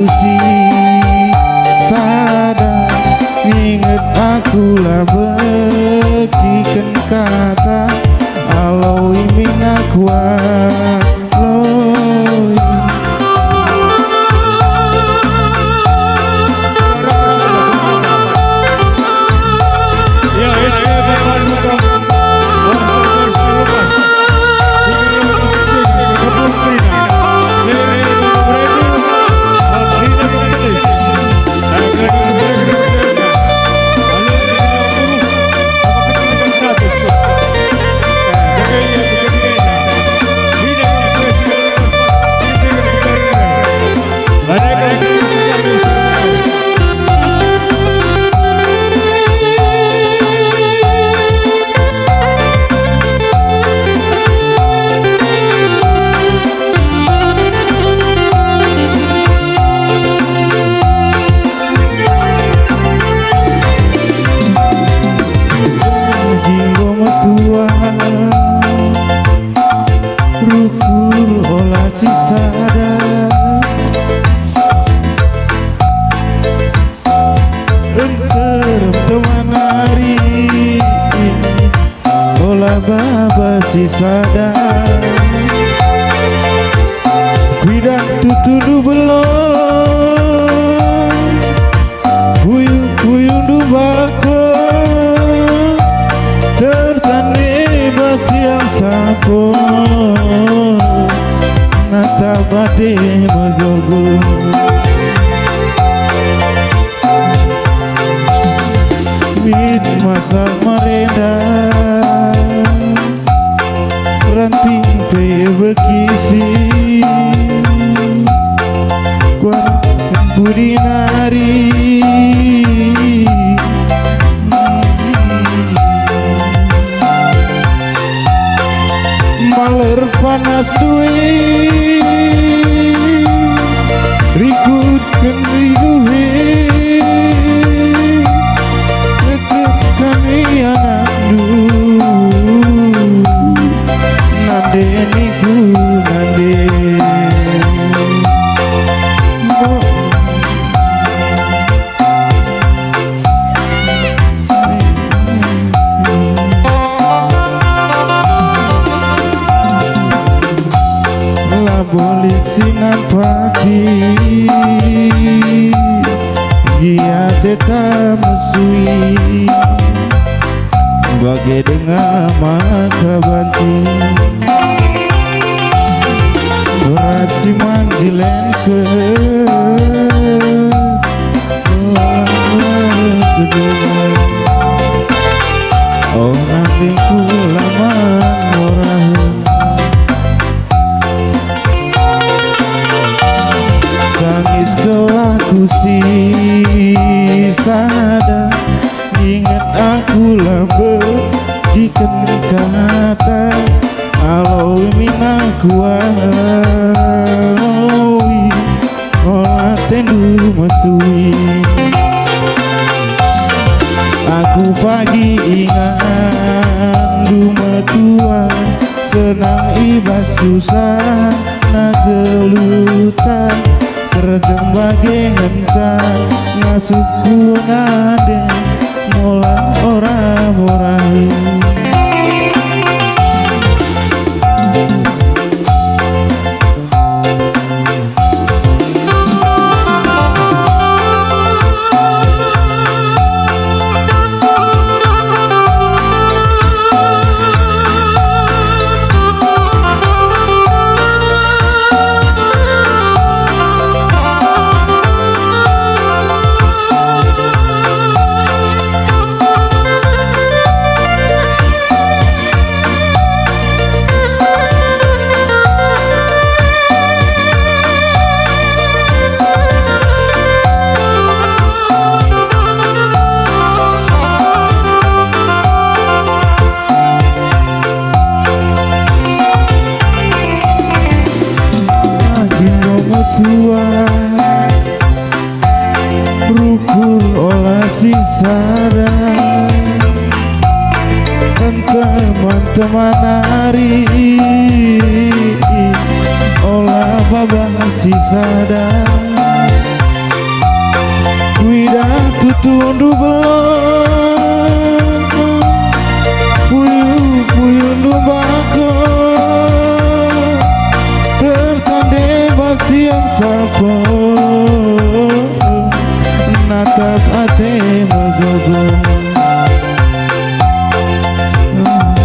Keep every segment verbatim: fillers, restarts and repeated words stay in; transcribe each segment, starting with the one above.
si sada, inget aku la begiken kata, alo imin aku aloi. Jinggo metua rukur ola si sada. Nterem teman ari ola baba si sada. Kuidah tutundu belong, puyu-puyundu bako, tertane bas tiang sapo, nata bate megogo. Min masa marenda, ranting pe bekisi, kuarahken pudi nari. Maler panas due, rikutken rindu e, tetep kami anakndu, nande niku nande. Oh. Labo lit si nampaki, gia teta mesui, bage denga maka banci. Berat si manjilenken, oh, nandiku la man morahen. Tangis kelahku si sada, inget aku la begiken kata, alo min aku aloi, ola tendu mesui. Aku pagi ingandu metua, senang i bas susah na geluhta. Terjem bage ngenca ngasuhku nande, mola ora morahi. Tundu belong, puyu-puyu ndumbako, tertande bastian sapo, natap ate megogo.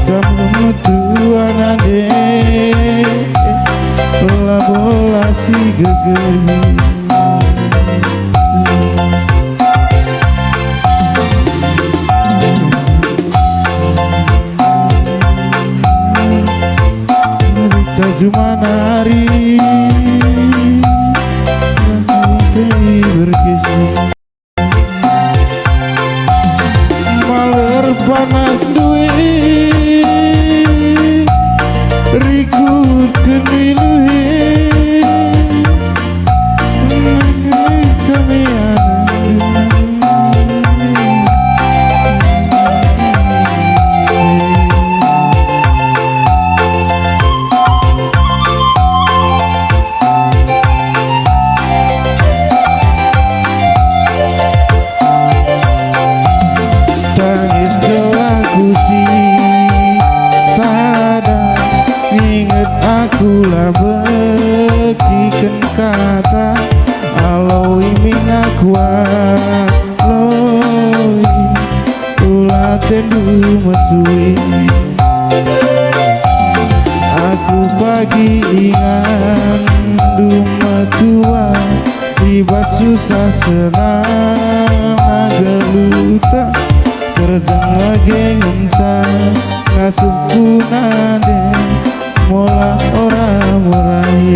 Kam metua nande, labo la sigegehi. Berita jumana ari, nanti kei berkisah. Maler panas ndue, rikutken iluhe, kami anak. Tangis gelah ku si sada, inget aku la begiken kata, alo imin aku aloi. Ula tendu mesui. Aku pagi ingandu metua, i bas susah senang geluhta, terjeng lage ngenca ngasup ku nande, mola ora murai.